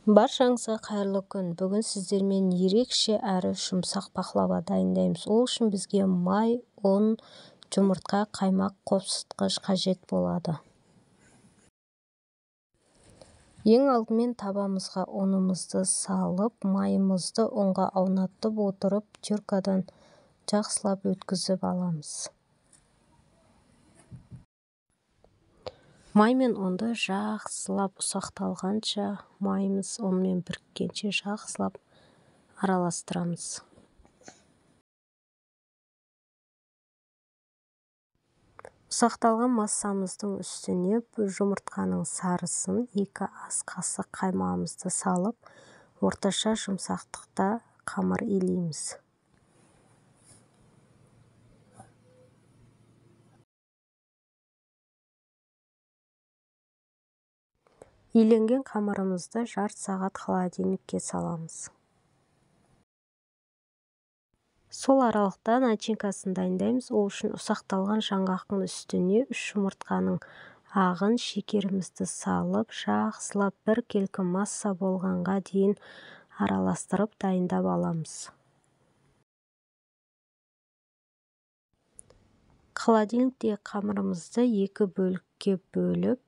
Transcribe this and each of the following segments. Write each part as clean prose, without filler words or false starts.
Баршаңызға қайырлы күн. Бүгін сіздермен ерекше әрі жұмсақ пахлава дайындаймыз. Ол үшін бізге май, ұн, жұмыртқа, қаймақ, қопсытқыш қажет болады. Ең алдымен табамызға ұнымызды салып, майымызды ұнға аунатып отырып, теркадан жақсылап өткізіп аламыз. Май мен ұнды жақсылап ұсақталғанша, майымыз ұнмен біріккенше жақсылап араластырамыз. Ұсақталған массамыздың үстіне жұмыртқаның сарысын, 2 ас қасық қаймағымызды салып, орташа жұмсақтықта қамыр илейміз. Иленген қамырымызды жарты сағат холодильникке саламыз. Сол аралықта начинкасын дайындаймыз. Ол үшін ұсақталған жаңғақтың үстіне 3 жұмыртқаның ағын, шекерімізді салып, жақсылап біркелкі масса болғанға дейін араластырып дайындап аламыз. Холодильниктегі қамырымызды 2 бөлікке бөліп,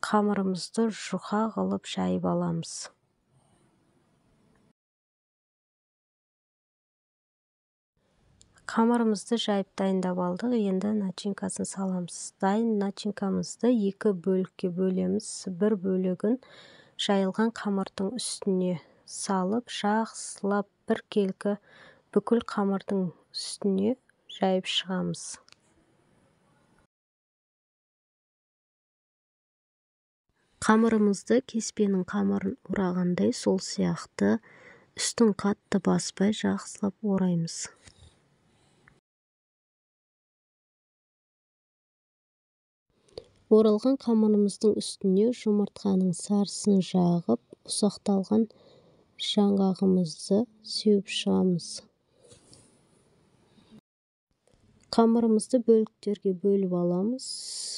қамырымызды жұқа қылып жайып аламыз. Қамырымызды жайып дайындап алдық. Енді начинкасын саламыз. Дайын начинкамызды 2 бөлікке бөлеміз. Бір бөлігін жайылған қамырдың үстіне салып, жақсылап біркелкі бүкіл қамырдың үстіне жайып шығамыз. Қамырымызды кеспенің қамырын орағандай сол сияқты үстін қатты баспай жақсылап ораймыз. Оралған қамырымыздың үстіне жұмыртқаның сарысын жағып, ұсақталған жаңғағымызды сеуіп шығамыз. Қамырымызды бөліктерге бөліп аламыз.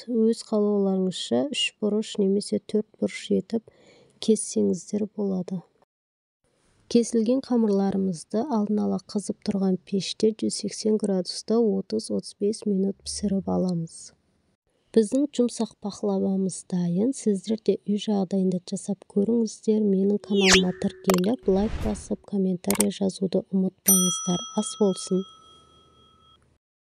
Өз қалауларыңызша 3 бұрыш немесе 4 бұрыш етіп кессеңіздер болады. Кесілген қамырларымызды алдын ала қызып тұрған пеште 180 градуста 30-35 минут пісіріп аламыз. Біздің жұмсақ пахлавамыз дайын. Сіздер де үй жағдайында жасап көріңіздер. Менің каналыма тіркеліп, лайк басып, комментарий жазуды ұмытпаңыздар. Ас болсын!